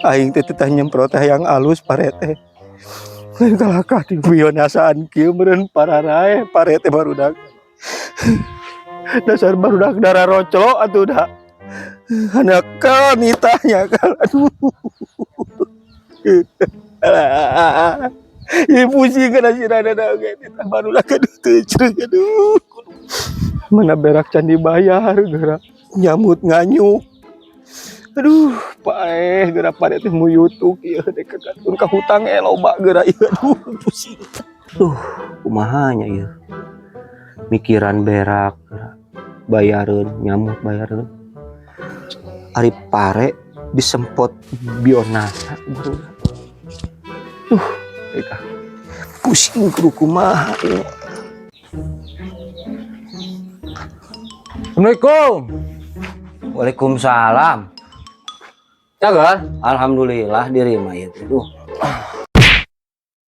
Aing teh titah nyemprot teh yang alus pare teh. Lain kalakah di bionasaan kieu meureun pararae pare teh barudak. Dasar barudak darah roclo atuh da. Anak nitahnya kal aduh. Alah. Ih, pusing kana si rada da oge titah barudak, aduh, teu ceureuh, aduh. Mana berak can dibayar geura nyamut nganyuk. Aduh, paeh geura pare teh muyutuk ieu dek kakatun ka hutang loba geura ieu, aduh, pusing. Duh, kumaha nya ieu. Mikiran berak geura. Bayareun, nyamut bayareun. Ari pare disempot bionasa barudak. Duh, eka. Pusing kudu kumaha ieu. Assalamualaikum. Waalaikumsalam. Cagar. Alhamdulillah diri mah ieu teh. Duh.